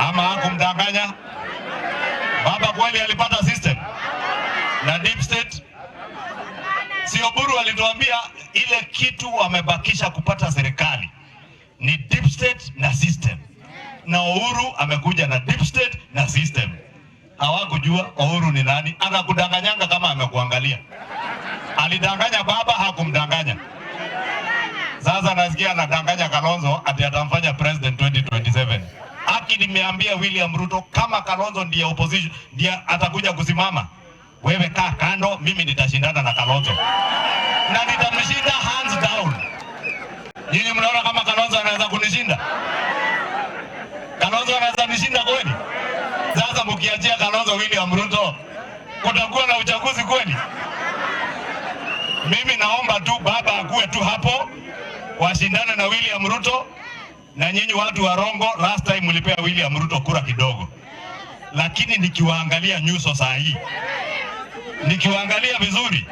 Ama hakumdanganya? Baba kweli alipata system na deep state? Si Oburu alituambia ile kitu wamebakisha kupata serikali ni deep state na system, na Uhuru amekuja na deep state na system. Hawakujua Uhuru ni nani, anakudanganyanga kama amekuangalia. Alidanganya baba, hakumdanganya. Sasa nasikia anadanganya Kalonzo ati atamfanya president 2027. Aki nimeambia William Ruto, kama Kalonzo ndiye opposition ndiye atakuja kusimama, wewe kaa kando, mimi nitashindana na Kalonzo na nitamshinda hands down. Nyinyi mnaona kama Kalonzo anaweza kunishinda? Kalonzo anaweza nishinda kweli? Sasa mkiachia Kalonzo William Ruto, kutakuwa na uchaguzi kweli? Mimi naomba tu baba akuwe tu hapo, washindane na William Ruto. Na nyinyi watu wa Rongo, last time mlipea William Ruto kura kidogo, lakini nikiwaangalia nyuso saa hii, nikiwaangalia vizuri,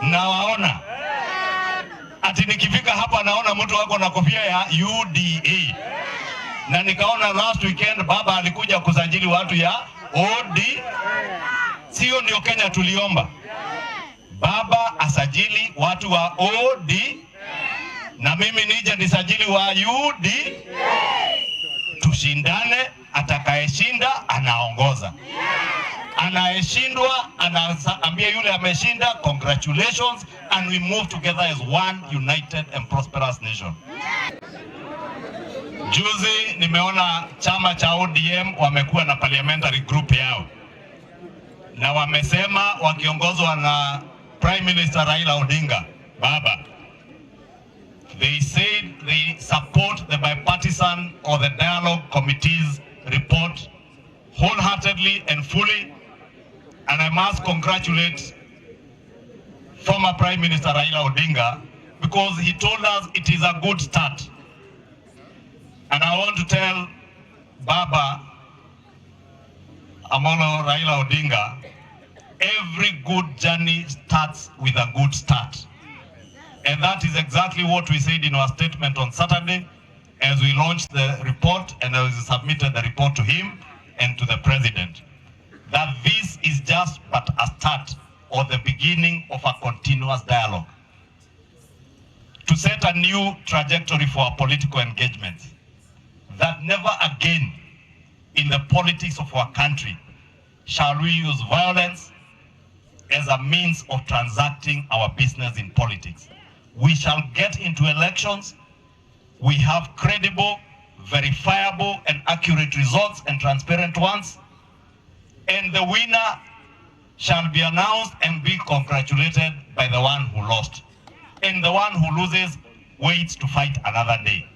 nawaona ati nikifika hapa naona mtu wako na kofia ya UDA, na nikaona last weekend baba alikuja kusajili watu ya OD. Sio ndio Kenya tuliomba baba asajili watu wa OD na mimi nije nisajili wa UD, tushindane. Atakayeshinda anaongoza, anayeshindwa anaambia yule ameshinda congratulations, and we move together as one united and prosperous nation. Juzi nimeona chama cha ODM wamekuwa na parliamentary group yao na wamesema wakiongozwa na Prime Minister Raila Odinga baba, they said they support the bipartisan or the dialogue committee's report wholeheartedly and fully, and I must congratulate former Prime Minister Raila Odinga because he told us it is a good start. And I want to tell Baba Amolo Raila Odinga, every good journey starts with a good start. And that is exactly what we said in our statement on Saturday as we launched the report and as we submitted the report to him and to the president. That this is just but a start or the beginning of a continuous dialogue to set a new trajectory for our political engagements. That never again in the politics of our country shall we use violence as a means of transacting our business in politics. We shall get into elections. We have credible, verifiable, and accurate results and transparent ones. And the winner shall be announced and be congratulated by the one who lost. And the one who loses waits to fight another day.